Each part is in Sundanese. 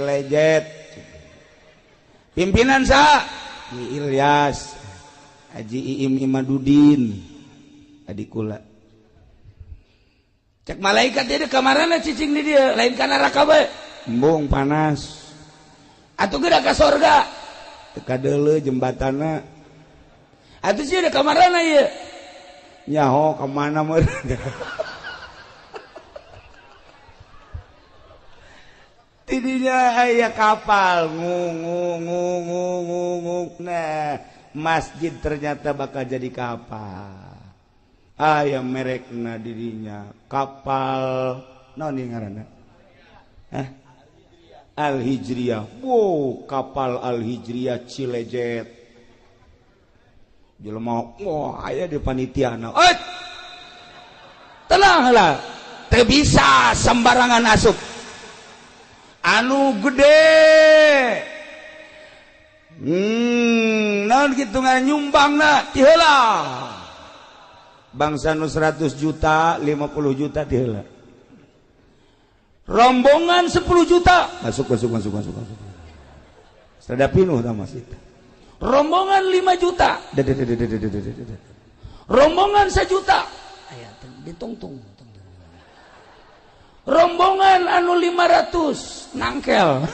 Cilejet. Pimpinan sa Ki Ilyas, Haji Iim Imadudin, adik kula. Cek malaikat dia kamarana cicing di dia, lain ka neraka bae. Embung panas. Atuh geura ka sorga. Teu kadeuleu jembatanna. Atuh sieun kamarana ieu. Nyaho ka mana meureun. Tidinya aya kapal ngung ngung ngung ngung ngung. Nah, masjid ternyata bakal jadi kapal. Aya merekna dirinya kapal naon ieu ngaranna? Hah? Al Hijriyah. Wow, kapal Al Hijriyah Cilejet. Jelema wah aya di panitiana. Eh! Tenang lah. Teu bisa sembarangan asup. Anu gede naon kitu nyumbangna ti heula bangsa nu 100 juta 50 juta ti heula rombongan 10 juta masuk masuk masuk masuk masuk sada pinuh tah masjid rombongan 5 juta rombongan 1 juta aya ditungtung rombongan anu 500 nangkel.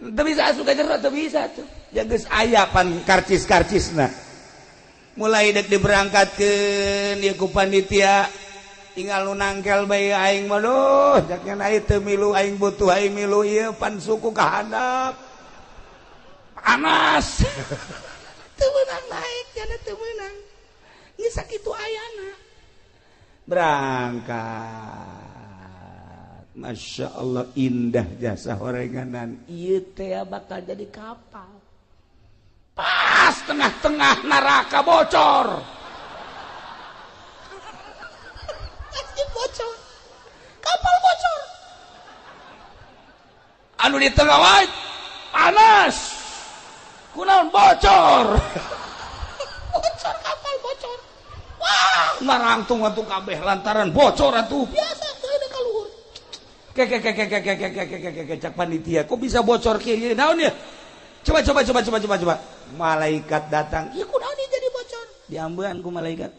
Teu bisa asup ka jero, teu bisa tuh. Ya geus aya pan karcis-karcisna. Mulai dek diberangkatkeun ieu ku panitia tinggal nu nangkel bae aing mah duh jaknya aing teu milu aing butuh aing milu ieu pan suku ka handap. Panas. Teu meunang naik jana teu meunang. Geus sakitu ayana. Berangkat. Masya Allah indah jasa horenganan. Ieu teh bakal jadi kapal. Pas tengah-tengah neraka bocor. Masjid bocor. Kapal bocor. Anu di tengah wae panas. Kunaon bocor. Bocor kapal bocor. Wah, narangtung atuh kabeh lantaran bocor atuh. Biasa teu ada ka luhur. Ke ke ke ke ke ke ke ke ke ke cak panitia, kok bisa bocor kieu naon ya? Coba coba coba coba coba coba. Malaikat datang, ieu kunaon ieu jadi bocor? Diambean ku malaikat.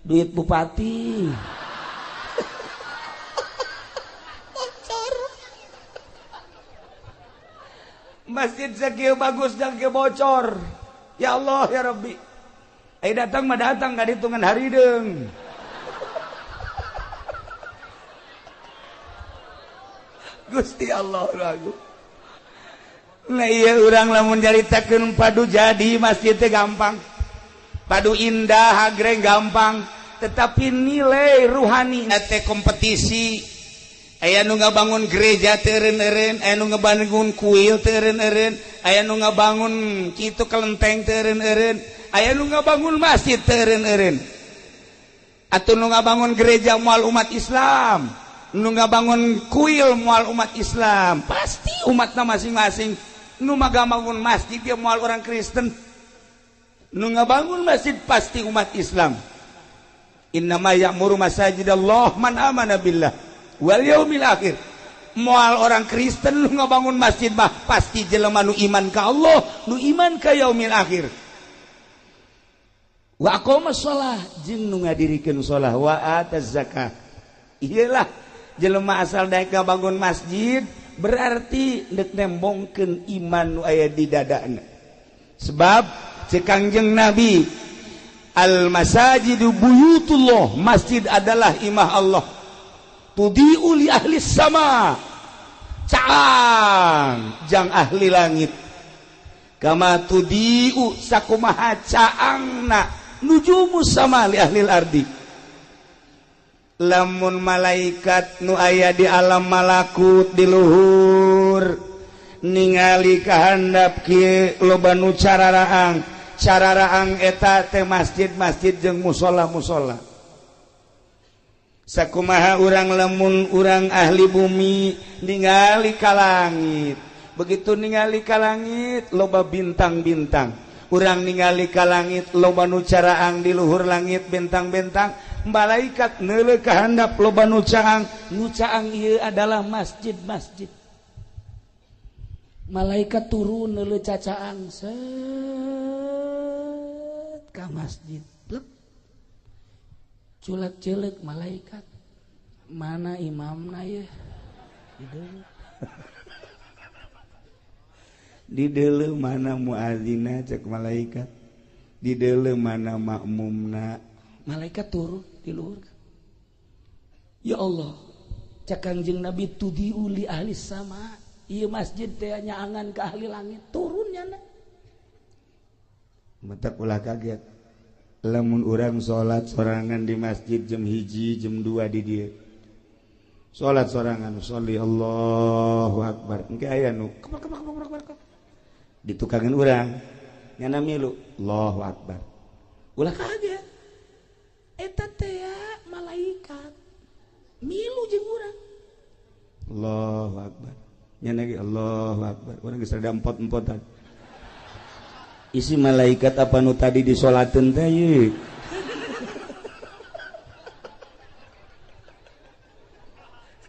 Duit bupati. Bocor. Masjid sakieu bagus dan kieu bocor. Ya Allah ya Rabbi. Ai datang mah datang ka ditungan harideung. Gusti Allah ragu. Nah iya urang lamun nyaritakeun padu jadi masjid teh gampang. Padu indah agreng gampang, tetapi nilai ruhani teh kompetisi. Aya nu ngabangun gereja teu eureun-eureun, aya nu ngabangun kuil teu eureun-eureun, aya nu ngabangun kitu kelenteng teu eureun-eureun, aya nu ngabangun masjid teu eureun-eureun. Atuh nu ngabangun gereja moal umat Islam, nu ngabangun kuil moal umat Islam, pasti umatna masing-masing. Nu ngabangun masjid dia moal orang Kristen, nu ngabangun masjid pasti umat Islam. Innama ya'muru masajidallah man amana billah wal yaumil akhir. Moal orang Kristen nu ngabangun masjid mah pasti jelema nu iman ka Allah, nu iman ka yaumil akhir. Wa aqama shalah jeung nu ngadirikeun shalah, wa ataz zakah. Iyalah jelema asal daek ngabangun masjid berarti deuk nembongkeun iman nu aya di dadana. Sebab ceuk Kangjeng Nabi, al masajidu buyutullah, masjid adalah imah Allah. Tudiu li ahli sama, caang jang ahli langit. Kama tudiu sakumaha caangna nujumu sama li ahli ardi. Lamun malaikat nu aya di alam malakut di luhur ningali kahandap kieu loba nu cararaang, cararaang eta teh masjid-masjid jeung musholla-musholla. Sakumaha urang lamun urang ahli bumi ningali ka langit, begitu ningali ka langit loba bintang-bintang, Urang ningali ka langit loba nu caraang di luhur langit bentang-bentang, malaikat neuleuh ka handap loba nu caang, nu caang ieu adalah masjid-masjid. Malaikat turun neuleuh cacaang set ka masjid. Plek. Culak-ceulek malaikat. Mana imamna ye? Di deuleu mana muazina cek malaikat, di deuleu mana makmumna. Malaikat turun di luhur. Ya Allah, cek Kangjeng Nabi tudiu li ahli sama. Ieu masjid teh nyaangan ka ahli langit, turun nyana. Matak ulah kaget. Lamun urang salat sorangan di masjid jam 1, jam 2 di dieu. Salat sorangan, sholli Allahu akbar. Engke aya nu kebak kebak kebak kebak. Ditukangan urang nyana milu Allahu akbar. Ulah kaget. Eta teh malaikat milu jeung urang. Allahu akbar. Nyana ge Allahu akbar. Urang geus rada empot-empotan. Isi malaikat apa nu tadi disolateun teh ieu?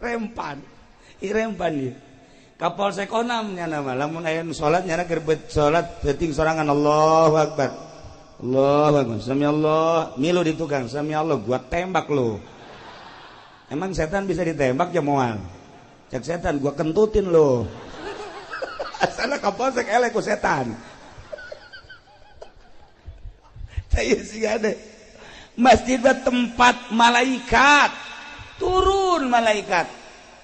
Rempan. Ieu rempan ieu. Kapolsek onam nyana mah lamun aya nu salat nyana keur salat peuting sorangan Allahu akbar. Allahu akbar. Sami Allah, milu di tukang sami Allah gua tembak lu. Emang setan bisa ditembak ya moal. Cek setan gua kentutin lu. Asalna kapolsek elek ku setan. Saya sih ada. Masjid tempat malaikat. Turun malaikat.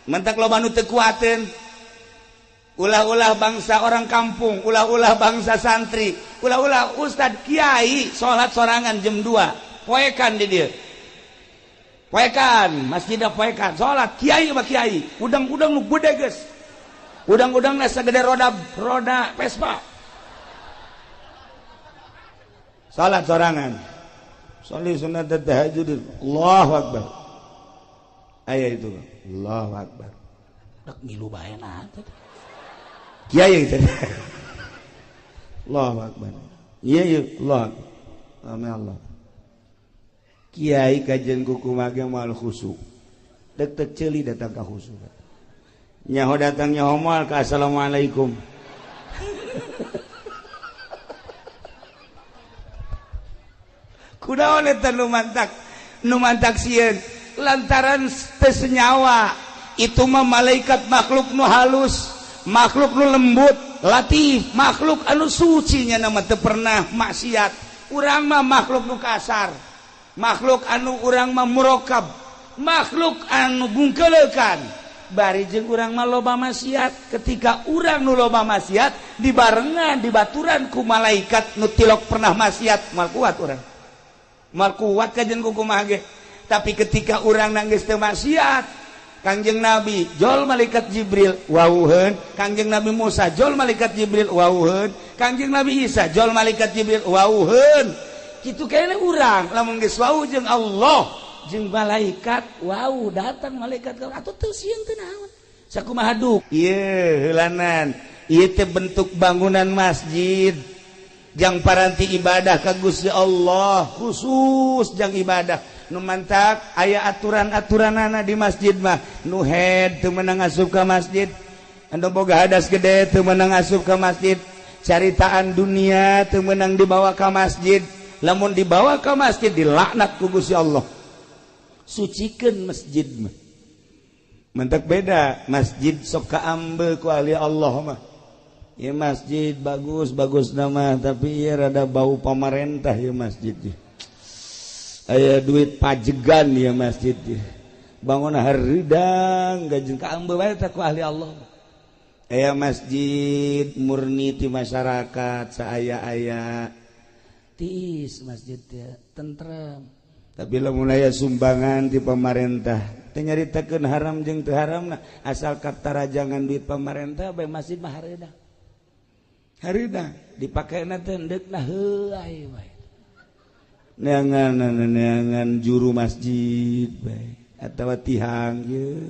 Mentak loba nu teu kuateun. Ulah-ulah bangsa orang kampung, ulah-ulah bangsa santri, ulah-ulah ustad kiai salat sorangan jam 2, poekan di dieu. Poekan, masjidna poekan, salat kiai mah kiai, udang-udang nu gede geus. Udang-udangna sagede roda Vespa. Salat sorangan. Sholli sunat tahajud. Allahu akbar. Aya itu. Allahu akbar. Rek milu bae na teh. Kiai tadi. Allahu akbar. Iya iya Allah. Amin Allah. Kiai kajian kuku mage moal khusyuk. Dek-dek ceuli datang ka khusyuk. Nyaho datang nyaho moal ka assalamualaikum. Kunaon eta nu mantak? Nu mantak sieun lantaran teu senyawa. Itu mah malaikat makhluk nu halus, makhluk nu lembut, latif, makhluk anu suci nya nama teu pernah maksiat. Urang mah makhluk nu kasar, makhluk anu urang mah murokab, makhluk anu bungkeleukan. Bari jeung urang mah loba maksiat. Ketika urang nu loba maksiat dibarengan dibaturan ku malaikat nu tilok pernah maksiat, moal kuat urang. Moal kuat kajen ku kumaha ge. Tapi ketika urang nangis teu maksiat, Kangjeng Nabi jol malaikat Jibril wauheun, Kangjeng Nabi Musa jol malaikat Jibril wauheun, Kangjeng Nabi Isa jol malaikat Jibril wauheun. Kitu kene urang lamun geus wau jeung Allah jeung malaikat wau datang malaikat atuh teu sieun teu naon. Sakumaha duk? Ieu heulanan, ieu teh bentuk bangunan masjid jang paranti ibadah ka Gusti Allah, khusus jang ibadah. Nu mantak aya aturan-aturanana di masjid mah. Nu head teu meunang asup ka masjid, anu boga hadas gede teu meunang asup ka masjid, caritaan dunia teu meunang dibawa ka masjid. Lamun dibawa ka masjid dilaknat ku Gusti Allah. Sucikeun masjid mah. Mantak beda masjid sok kaambe ku ahli Allah mah. Ieu masjid bagus-bagus nama tapi ieu rada bau pamarentah ieu masjid. Aya duit pajegan ya masjid. Bangun haridang gajeng kaambe bae teh ku ahli Allah. Aya masjid murni ti masyarakat saaya-aya tiis masjid teh tentrem. Tapi lamun aya sumbangan ti pamarentah teu nyaritakeun haram jeung teu haramna, asal katarajangan duit pamarentah bae masjid mah hareudang. Hareudang dipakena teh endeukna heuay bae. Neangan juru masjid bae atawa tihang ieu.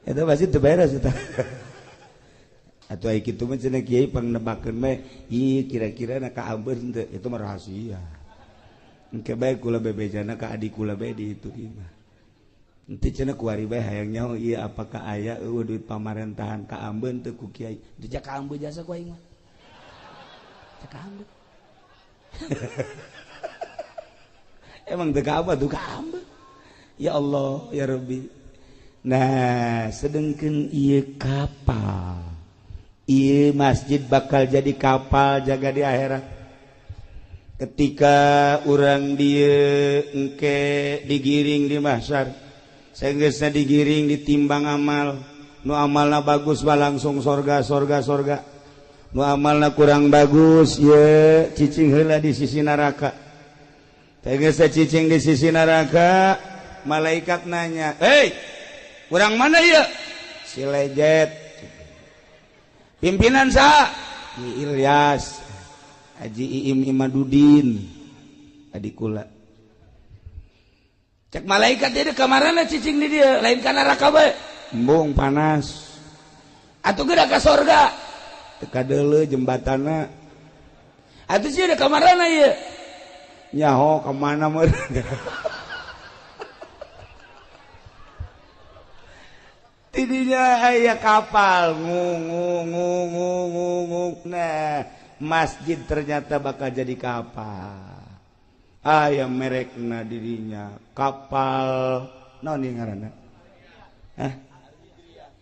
Eta masjid teu beres eta. Atuh ai kitu mah cenah kiai pangnebakeun bae, ih kira-kira na kaambeun teu, itu mah rahasia. Engke bae kula bebejana ka adik kula bae di itu mah. Ente cenah kuari bae hayang nyaho ieu apakah aya eueuh duit pamarentahan kaambeun teu ku kiai. Teu kaambeun jasa ku aing mah. Teu kaambeun. Emang teu kaambeun tuh kaambeun. Ya Allah ya Rabbi. Nah, sedengkeun ieu kapal. Ieu masjid bakal jadi kapal jaga di akhirat. Ketika urang dieu engke digiring di mahsyar, saenggeusna digiring ditimbang amal, nu amalna bagus mah langsung sorga sorga sorga, nu amalna kurang bagus ye cicing heula di sisi neraka. Saenggeusna cicing di sisi neraka, malaikat nanya, "Hei, urang mana ieu?" Si lejet. Pimpinan saha? Ki Ilyas, Haji Iim Imadudin, adik kula. Cek malaikat dia kamarana cicing di dia, lain ka neraka bae. Embung panas. Atuh geura ka sorga. Teu kadeuleu jembatanna. Atuh sieun kamarana ieu? Nyaho ka mana meureun. Tidinya aya kapal ngung ngung ngung ngung ngung. Nah, masjid ternyata bakal jadi kapal. Aya merekna dirinya kapal naon ieu ngaranna? Hah?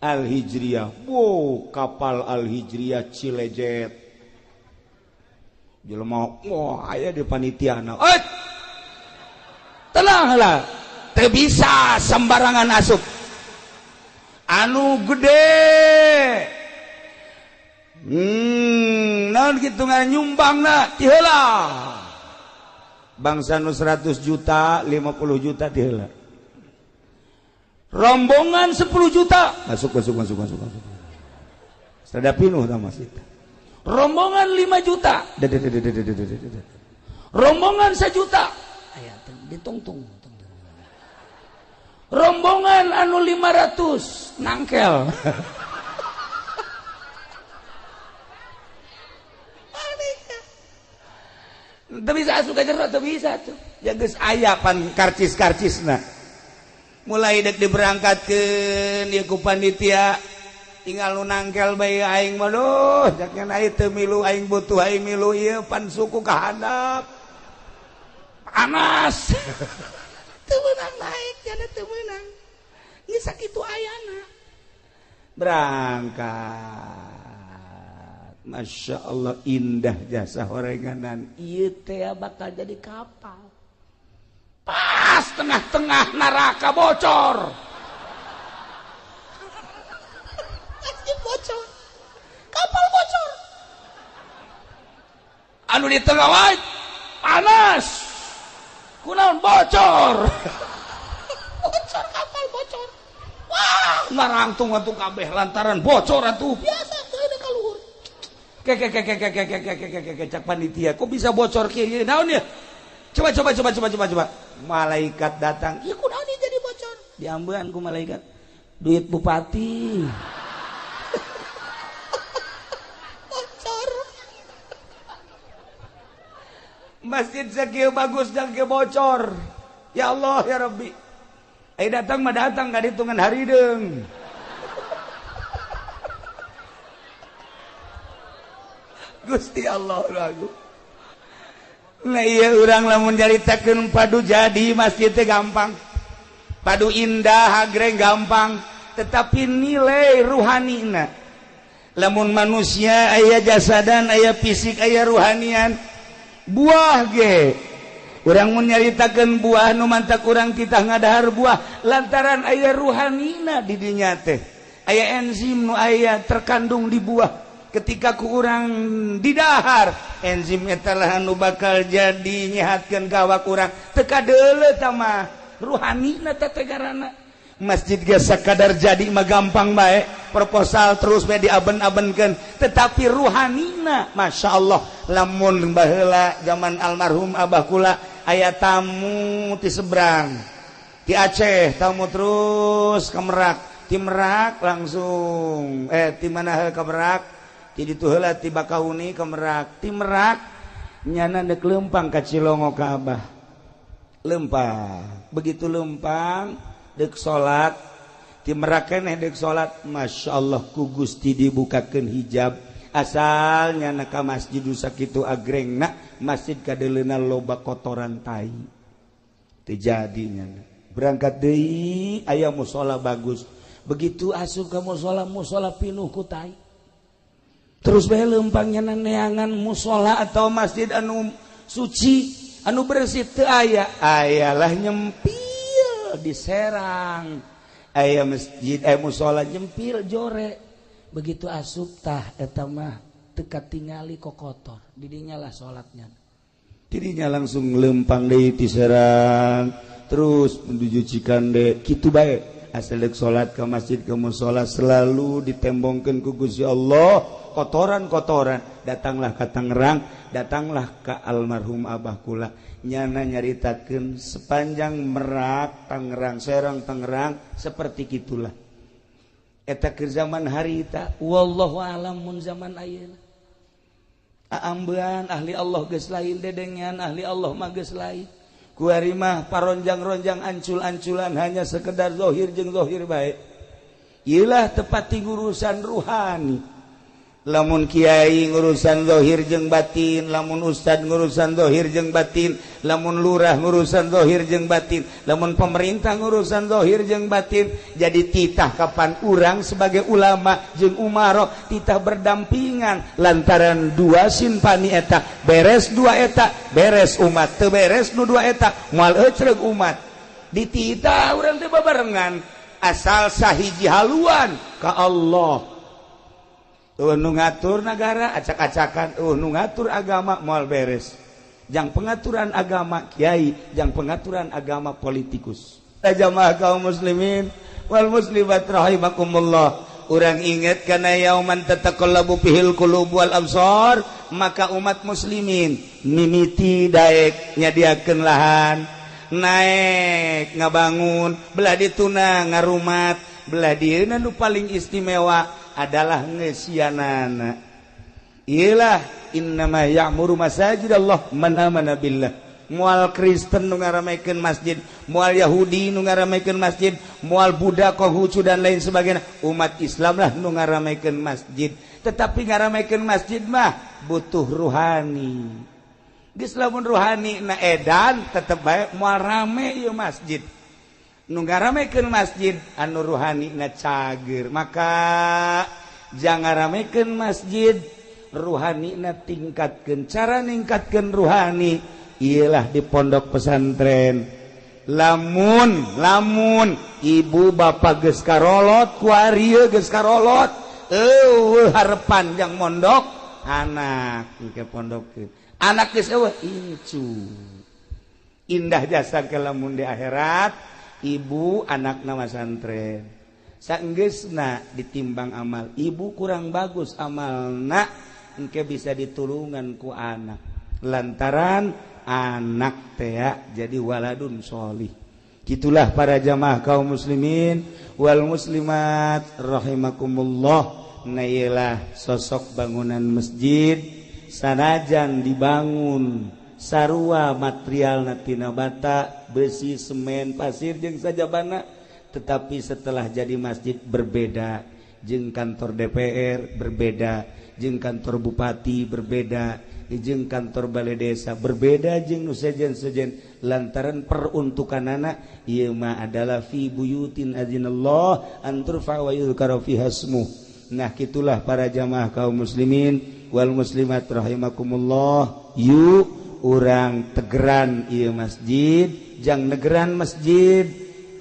Al Hijriyah. Wow, kapal Al Hijriyah Cilejet. Jelema wah aya di panitiana. Eh! Tenang lah. Teu bisa sembarangan asup. Anu gede naon kitu nyumbangna ti heula. Bangsa nu 100 juta, 50 juta ti heula. Rombongan 10 juta masuk masuk masuk masuk masuk. Sada pinuh tah masjid. Rombongan 5 juta. Rombongan 1 juta. Aya ditungtung. Rombongan anu 500 nangkel. Teu bisa asup ka jero, teu bisa tuh. Ya geus aya pan karcis-karcisna. Mulai dek diberangkatkeun ieu ku panitia, tinggal nu nangkel bae aing mah duh, jaknya aing teu milu aing butuh aing milu ieu pan suku ka handap. Panas. Teu meunang naik, jana teu meunang. Geus sakitu ayana. Berangkat. Masya Allah indah jasa horenganan. Ieu teh bakal jadi kapal. Pas tengah-tengah neraka bocor. Masjid bocor. Kapal bocor. Anu di tengah wae panas. Kunaon bocor. Bocor kapal bocor. Wah, ngarangtung atuh kabeh lantaran bocor atuh. Biasa teu ka luhur. Ke ke ke ke ke ke ke ke ke ke cak panitia, kok bisa bocor kieu? Naon ya? Coba coba coba coba coba coba. Malaikat datang. Ieu kunaon ieu jadi bocor? Diambean ku malaikat. Duit bupati. Bocor. Masjid sakieu bagus dan ke bocor. Ya Allah ya Rabbi. Eh datang mah datang ka ditungan harideung. Gusti Allah lagu. Nah iya urang lamun nyaritakeun padu jadi masjid teh gampang. Padu indah agreng gampang, tetapi nilai ruhanina. Lamun manusia aya jasadan, aya fisik, aya ruhanian. Buah ge urang mun nyaritakeun buah nu mantak urang titah ngadahar buah lantaran aya ruhanina di dinya teh. Aya enzim nu aya terkandung di buah. Ketika ku urang didahar enzim eta lah anu bakal jadi nyehatkeun ka awak urang. Teu kadeuleu tah mah ruhanina teh tegarana. Masjid ge sakadar jadi mah gampang bae, proposal terus bae diaben-abenkeun, tetapi ruhanina Masya Allah. Lamun baheula zaman almarhum abah kula aya tamu ti seberang ti Aceh, tamu terus ke Merak, ti Merak langsung ti mana ke Merak Ti ditu heula ti Bakahuni ke Merak, ti Merak nyana dek lempang ka Cilongo ka Abah. Lempang, begitu lempang dek salat ti Merak keneh dek salat, Masya Allah ku Gusti dibukakeun hijab. Asalnya na ka masjid sakitu agrengna, masjid kadeleuna loba kotoran tai. Teu jadi nyana. Berangkat deui aya musala bagus. Begitu asup ka musala, musala pinuh ku tai. Terus bae leumpang nyana neangan musala atau masjid anu suci, anu bersih teu aya. Ayalah nyempil di Serang. Aya masjid, aya musala nyempil jore. Begitu asup tah eta mah teu katingali kokotor. Didinya lah salatnya. Didinya langsung lempang deui ti Serang, terus menuju Cikande, kitu bae. Asal dek salat ke masjid ke musala selalu ditembongkeun ku Gusti Allah kotoran-kotoran. Datanglah ke Tangerang, datanglah ke almarhum abah kula. Nyana nyaritakeun sepanjang Merak, Tangerang, Serang, Tangerang seperti kitulah. Eta keur zaman harita, wallahu alam mun zaman ayeuna. Aambean ahli Allah geus lain, dedengean ahli Allah mah geus lain. Kuari mah paronjang-ronjang ancul-anculan hanya sekedar zahir jeung zahir bae. Ieulah tepat ngurusan ruhani. Lamun kiai ngurusan zahir jeung batin, lamun ustad ngurusan zahir jeung batin, lamun lurah ngurusan zahir jeung batin, lamun pemerintah ngurusan zahir jeung batin. Jadi titah kapan urang sebagai ulama jeung umaro titah berdampingan lantaran dua sinpani eta beres dua eta beres umat, teu beres nu dua eta moal ecreug umat. Dititah urang teh babarengan asal sahiji haluan ka Allah. Nu ngatur negara acak-acakan, nu ngatur agama moal beres. Jang pengaturan agama kiai, jang pengaturan agama politikus. Jamaah kaum muslimin wal muslimat rahimakumullah. Urang inget kana yauman tataqallabu fihil qulub wal absar, maka umat muslimin mimiti daek nyadiakeun lahan, naek ngabangun, belah dituna ngarumat, belah dieuna nu paling istimewa adalah ngesianana. Iyalah innama ya'muru masajidallah man amana billah. Moal Kristen nu ngaramekeun masjid, moal Yahudi nu ngaramekeun masjid, moal Buddha, Konghucu dan lain sebagainya. Umat Islam lah nu ngaramekeun masjid. Tetapi ngaramekeun masjid mah butuh ruhani. Geus lamun ruhani na edan tetep bae moal rame ieu masjid. Nu ngaramekeun masjid anu ruhani na cager. Maka jangan ngaramekeun masjid, ruhani na tingkatkeun. Cara ningkatkeun ruhani ialah di pondok pesantren. Lamun lamun ibu bapak geus karolot, kuari geus karolot, eueuh harepan jang mondok anak ke pondokkeun. Anak geus eueuh incu. Indah jasa ke lamun di akhirat ibu anak nama santren. Saenggeusna ditimbang amal, ibu kurang bagus amalna engke bisa ditulungan ku anak. Lantaran anak teh jadi waladun sholih. Gitulah para jamaah kaum muslimin wal muslimat rahimakumullah. Nah iyalah sosok bangunan masjid sanajan dibangun sarua material tina bata, besi, semen, pasir jeung sajabana, tetapi setelah jadi masjid berbeda jeung kantor DPR, berbeda jeung kantor bupati, berbeda jeung kantor balai desa, berbeda jeung nu sejen-sejen. Lantaran peruntukanana ieu mah adalah fi buyutin azinallah an turfa wa yuzkara fiha ismuh. Nah kitulah para jamaah kaum muslimin wal muslimat rahimakumullah. Yuk urang tegeran ieu masjid, jang negeran masjid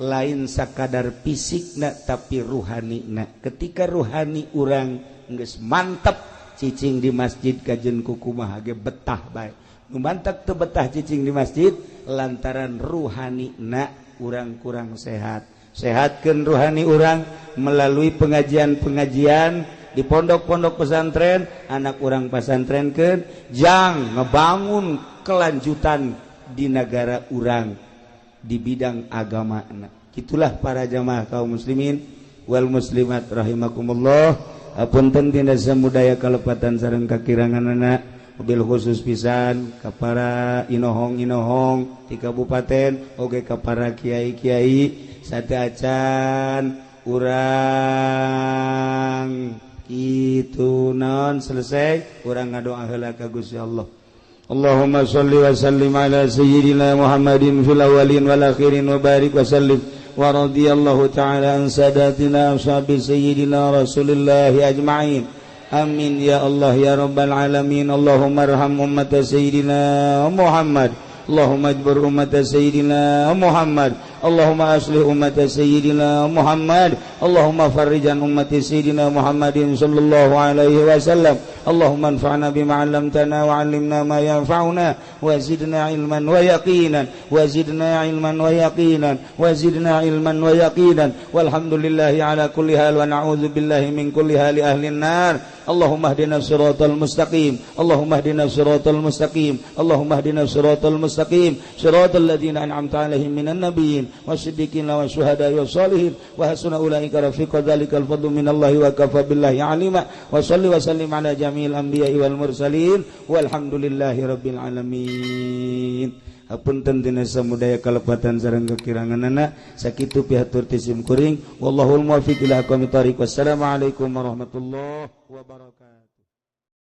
lain sakadar fisikna tapi ruhanina. Ketika ruhani urang geus mantep cicing di masjid kajen kukumaha ge betah bae. Nu mantep teu betah cicing di masjid lantaran ruhanina urang kurang sehat. Sehatkeun ruhani urang melalui pengajian-pengajian di pondok-pondok pesantren, anak urang pesantrenkeun jang ngebangun kelanjutan di negara urang di bidang agama. Itulah para jamaah kaum muslimin wal muslimat rahimakumullah. Apunten tina samudaya kalepatan sareng kakiranganana, mobil khusus pisan ka para inohong-inohong di kabupaten oge ka para kiai-kiai sateuacan urang itu non selesai urang ngadoa heula ka Gusti Allah. Allahumma sholli wa sallim ala sayyidina Muhammadin fil awwalin wal akhirin wa barik wa sallim wa radiyallahu ta'ala an sadatina ashabi sayyidina Rasulillah ajma'in. Amin ya Allah ya rabbal alamin. Allahumma arham ummata sayyidina Muhammad. Allahumma ajbur ummata sayyidina Muhammad. Allahumma aslih ummata sayyidina Muhammad. Allahumma farrijan ummati sayyidina Muhammadin sallallahu alaihi wasallam. Allahumma anfa'na bima 'allamtana wa 'allimna ma yanfa'una wa zidna ilman wa yaqinan wa zidna ilman wa yaqinan wa zidna ilman wa yaqinan. Walhamdulillahi ala kulli hal wa na'udzu billahi min kulli hali ahli an-nar. Allahumma hdina siratal mustaqim. Allahumma hdina siratal mustaqim. Allahumma hdina siratal mustaqim. Siratal ladzina an'amta 'alaihim minan nabiyyin wasiddiqin wa syuhada'i wassalihin wa hasuna ulaika rafiqa. Dzalikal fadlu minallahi wa kafa billahi alima. Wa shalli wa sallim ala jami'il anbiya'i wal mursalin walhamdulillahi rabbil alamin. Apunten tina samudaya kalepatan sareng kekiranganana, sakitu pihatur ti sim kuring, wallahul muwaffiq ila aqwamit thariq. Wassalamualaikum warahmatullahi wabarakatuh.